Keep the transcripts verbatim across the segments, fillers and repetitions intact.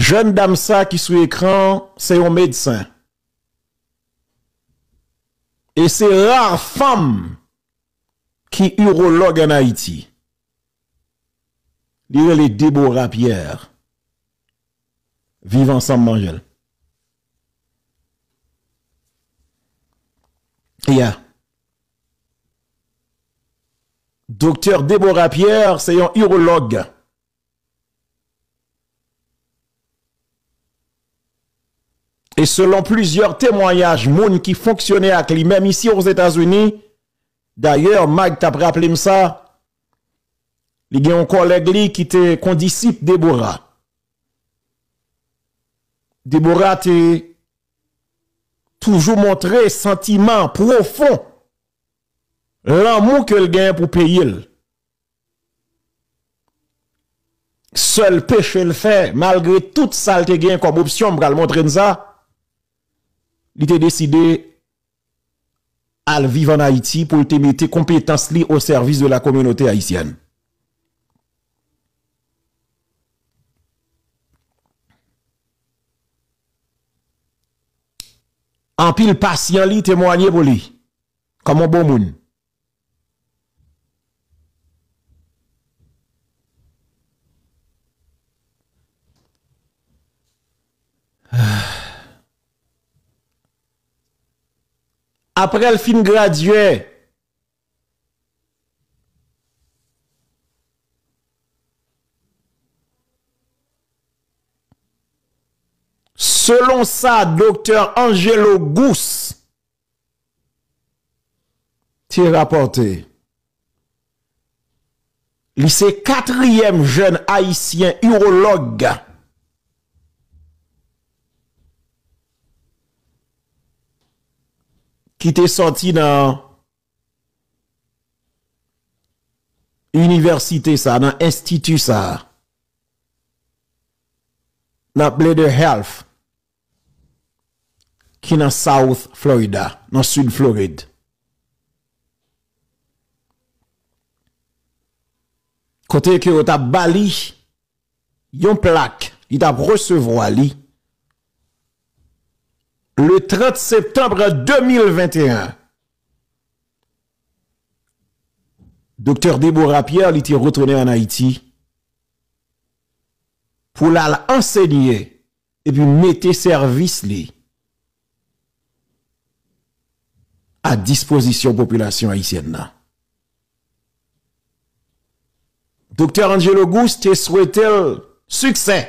Jèn dam sa ki sou ekran, se yon medsen. E se ra fanm ki iwològ ann Ayiti. Li rele Deborah Pierre. Viv ansanm manje l. Yeah. Doktè Deborah Pierre se yon iwològ. E selon plizyè temwayaj moun ki fonksyone ak li, menm isi Ozetazini, dayè, Mike t ap raple m sa, li gen yon kòlèg li ki te kondisip Deborah. Deborah te toujou montre santiman pwofon lanmou ke l gen pou peyi l. Sèl peche l fè, malgre tout sa l te gen kòm opsyon, m pral montre n sa, li te deside al viv ann Ayiti pou l te mete konpetans li o sèvis de la kominote ayisyèn. Anpil pasyan li temwanye pou li, kòm yon bon moun. Apre l fin gradye, selon sa Doktè Angelo Gousse te rapòte, li se katriyèm jèn ayisyen iwològ ki te sòti nan inivèsite sa, nan enstiti sa, nan Blader Health, ki nan South Florida, nan Sid Florid. Kote ke yo t ap ba li yon plak, li t ap resevwa li le trant septanm de mil venteyen. Doktè Deborah Pierre, li te retounen ann Ayiti pou l al ansenye epi mete sèvis li a dispozisyon popilasyon ayisyèn nan. Doktè Angelo Gousse te swete l siksè.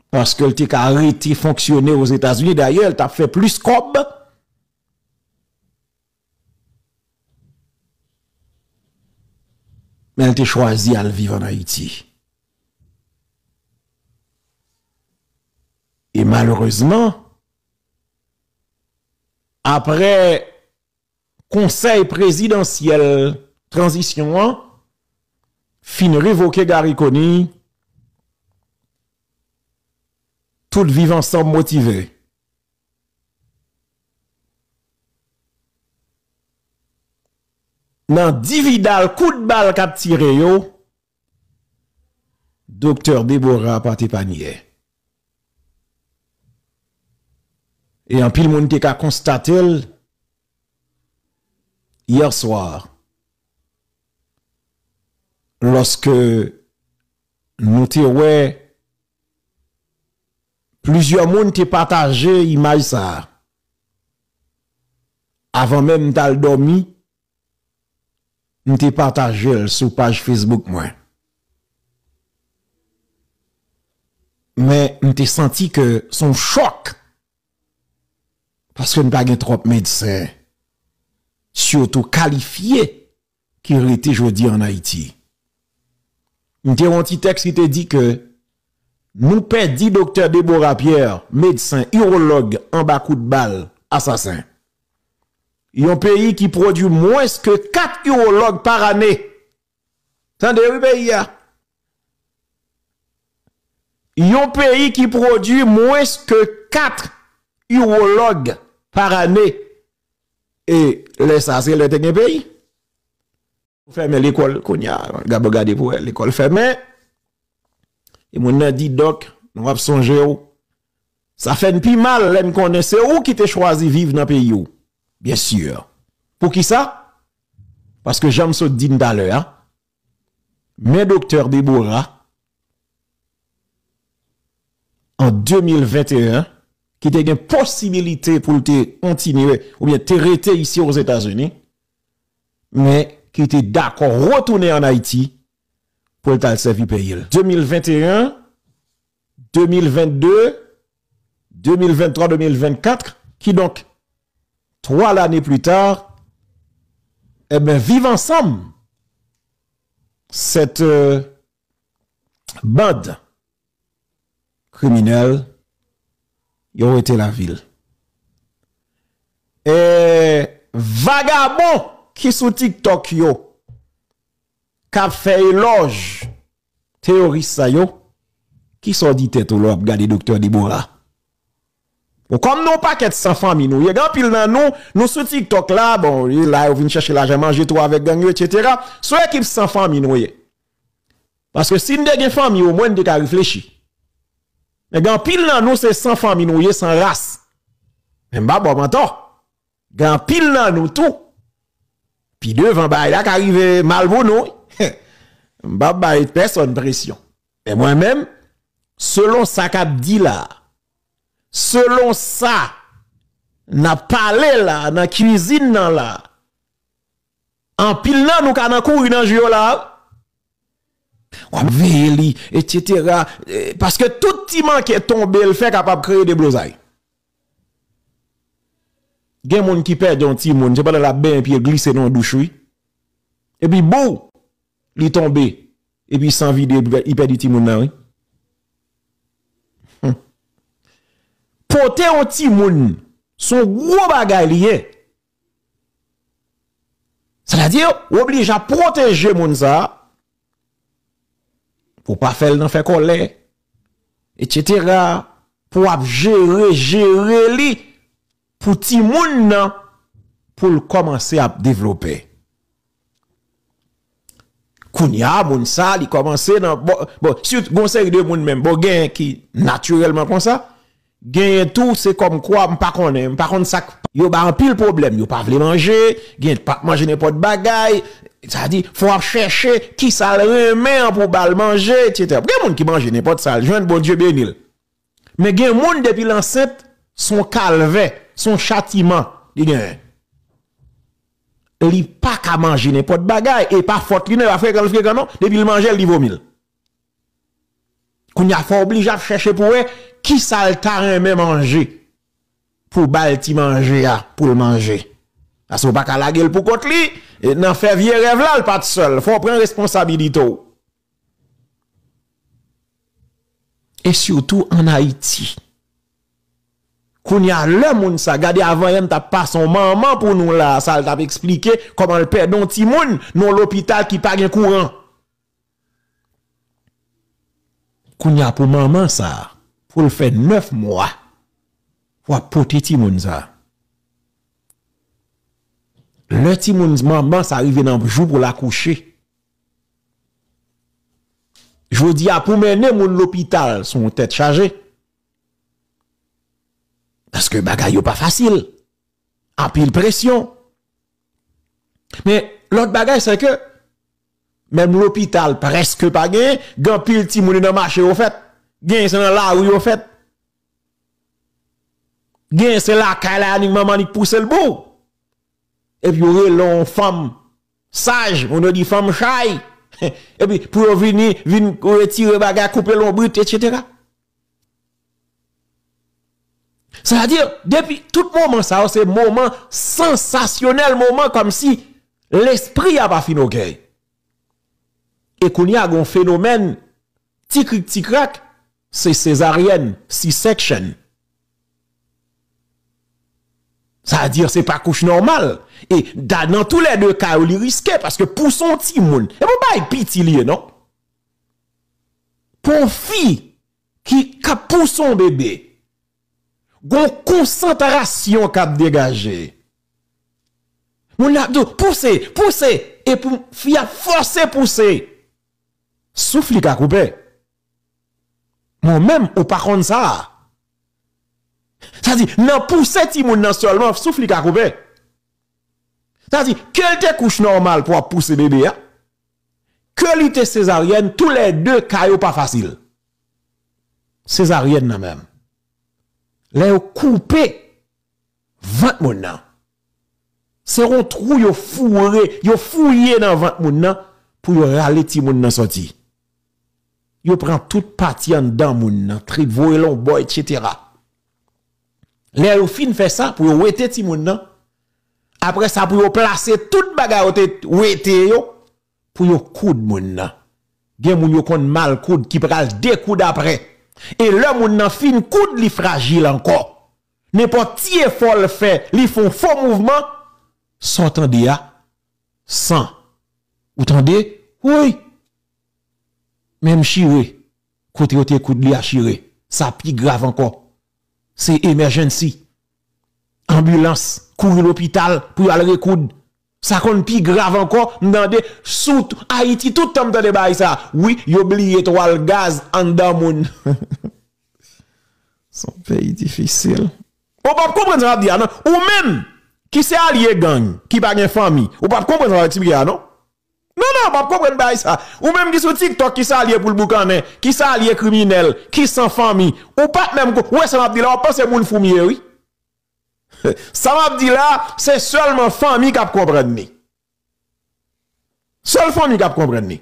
Paske l te ka rete fonksyone Ozetazini. Dayè, l t ap fè plis kòb. Men l te chwazi al viv ann Ayiti. E malerezman, apre konsèy prezidansyèl tranzisyon an fin revoke Garry Conille, tout Viv Ansanm motive. Nan dividal kout bal k ap tire yo, Doktè Deborah pa t epanye. E anpil moun te ka konstate l yè swa, lòske nou te wè plizyè moun te pataje imaj sa a. Avan menm m t al dòmi, m te pataje l sou paj Facebook mwen. Men m te santi ke se yon chòk, paske n pa gen twòp medsen, sitou kalifye, ki rete jodi a ann Ayiti. M te wè yon ti tèks ki te di ke nou pèdi Doktè Deborah Pierre, medsen iwològ anba kout bal asasen. Yon peyi ki pwodui mwens ke kat iwològ pa ane. Tande wi peyi a. Yon peyi ki pwodui mwens ke kat iwològ pa ane. E lè sa se lè te gen peyi. Fèmen lekòl, kounye a, gade pou wè, lekòl fèmen. E moun nan di, "Dòk, nou ap sonje w." Sa fè n pi mal lè n konnen se ou ki te chwazi viv nan peyi w. Byen si. Poukisa? Paske jan m sot di n talè a, men Doktè Deborah, an de mil venteyen, ki te gen posibilite pou l te kontinye oubyen te rete isi Ozetazini, men ki te dakò retounen ann Ayiti pou l t al sèvi peyi l. De mil venteyen, de mil vennde, de mil venntwa, de mil vennkat, kidonk, twa lane pli ta, ebyen, viv ansanm, cette, euh, bande kriminèl, yo rete lavil. E vagabon ki sou TikTok yo, k ap fè elòj teyoris sa yo, kisa w di tèt ou lè w ap gade Doktè Deborah? Bon, kòm nou pakèt san fanmi nou ye, gen anpil nan nou, nou sou TikTok la, bon, e la yo vin chèche lajan manje tou avèk gang yo, etsetera. Se yon ekip san fanmi nou ye. Paske si n te gen fanmi, omwen n te ka reflechi. Men gen anpil nan nou, se san fanmi nou ye, san ras. Men m pa ba w mantò. Gen anpil nan nou tou. Pi devan, bagay la ka rive mal pou nou. M p ap bay pèsonn presyon. Men mwen menm, selon sa k ap di la, selon sa n ap pale la, nan kwizin nan la, anpil nan nou ka nan kouri nan jou yo la. W ap veye li, etsetera. Eh, paske tout ti manke tonbe l fè kapab kreye deblozay. Gen moun ki pèdi yon timoun, se pandan l ap benyen pye l glise nan yon douch, wi. Epi bou, li tonbe. Epi san vide, li pèdi timoun nan, wi. Hmm. Pote yon timoun, se yon gwo bagay li ye. Sètadi, w oblije ap pwoteje moun sa a, pou w pa fè l nan fè kòlè, etsetera, pou w ap jere, jere li, pou timoun nan, pou l kòmanse ap devlope. Kounye a, moun sa, li kòmanse nan, bon, bon, sitou, gon seri de moun menm, bon, gen ki natirèlman konsa, genyen tou, se kòmkwa, m pa konnen, m pa konn sa k, yo ba anpil pwoblèm, yo pa vle manje, gen pa manje nenpòt bagay, sa di, fò w ap chèche kisa l renmen an pou w ba l manje, etsetera. Gen moun ki manje nenpòt sa l jwenn, Bondye beni l. Men gen moun depi l ansent, se yon kalvè, se yon chatiman li genyen. Li pa ka manje nenpòt bagay, e pa fòt li non, e pa frekan l frekan non, depi l manje l, li vomi l. Kounye a, fò w oblije ap chèche pou wè kisa l ta renmen manje, pou w ba l ti manje a, pou l manje. Paske w pa ka lage l pou kont li, e nan fè vye rèv la, l pa t sèl. Fò w pran responsabilite w. E sitou ann Ayiti. Kounye a, lè moun sa, gade avan yè m t ap pase yon manman pou nou la, sa l t ap eksplike kòman l pèdi yon timoun nan yon lopital ki pa gen kouran. Kounye a, pou manman sa, pou l fè nèf mwa, pou ap pote timoun sa. Lè timoun manman sa rive nan jou pou l akouche, jodi a, pou mennen moun lopital, se yon tèt chaje. Paske bagay yo pa fasil. Anpil presyon. Men, lòt bagay, se ke menm lopital prèske pa genyen, gen anpil timoun nan mache yo fèt. Genyen se nan lari yo fèt. Genyen se lakay la, annik manman annik pouse l bou. Epi yo rele yon fanm saj, moun yo di fanm chay. Epi pou yo vini, vin retire bagay, koupe lonbrit, etsetera. Sa vle di, depi tout moman sa yo, se moman sansasyonèl, moman kòmsi lespri a pa fin oke. E kounye a, gen yon fenomèn, ti krik, ti krak, se sezaryèn, C-section. Sa vle di, se pa kouch nòmal. E da, nan tou lè de ka yo, li riske, paske pouse yon timoun, e pa yon bagay piti li ye, non. Pou yon fi ki, k ap pouse yon bebe, gon konsantrasyon k ap degaje. Moun nan ap di w, pouse, pouse, E pou fi a fòse pouse, souf li ka koupe. Mwen menm, ou pa konn sa. Sa di, nan pouse timoun nan sèlman, souf li ka koupe. Sa di, ke l te kouch nòmal pou ap pouse bebe a, ke li te sezaryèn, toulède ka yo pa fasil. Sezaryèn nan menm. Lè yo koupe vant moun nan, se yon twou yo foure, yo fouye nan vant moun nan pou yo rale timoun nan sòti. Yo pran tout pati anndan moun nan, trip, voye l yon bò, etsetera. Lè yo fin fè sa, pou yo wete timoun nan, apre sa, pou yo plase tout bagay yo te wete yo, pou yo koud moun nan. Gen moun yo konn mal koud ki pral dekoud apre. E lè moun nan fin koud, li frajil ankò. Nenpòt ti efò l fè, li fè yon fo mouvman, sa w tande a, san. Ou tande? Woy! Menm chire, kote yo te koud li a chire. Sa pi grav ankò. Se emergency. Anbilans, kouri lopital pou yo al rekoud. Sa konn pi grav ankò, m tande sou t-, Ayiti tout tan m tande bagay sa. Wi, yo bliye twal gaz anndan moun. Se yon peyi difisil. Ou p ap konprann sa m ap di a, non. Ou menm, ki se alye gang, ki pa gen fanmi, ou p ap konprann sa m ap eksplike a, non. Non, non, ou p ap konprann bagay sa. Ou menm ki sou TikTok, ki se alye pou l boukannen, ki se alye kriminèl, ki san fanmi, ou p ap menm ko-, ou wè sa m ap di la, w ap panse moun fou m ye, wi. Sa m ap di la, se sèlman fanmi k ap konprann li. Sèl fanmi k ap konprann li.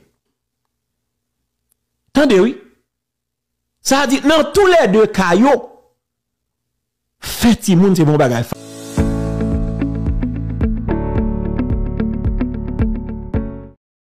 Tande, wi. Sa di, nan toulède ka yo, fè timoun se bon bagay.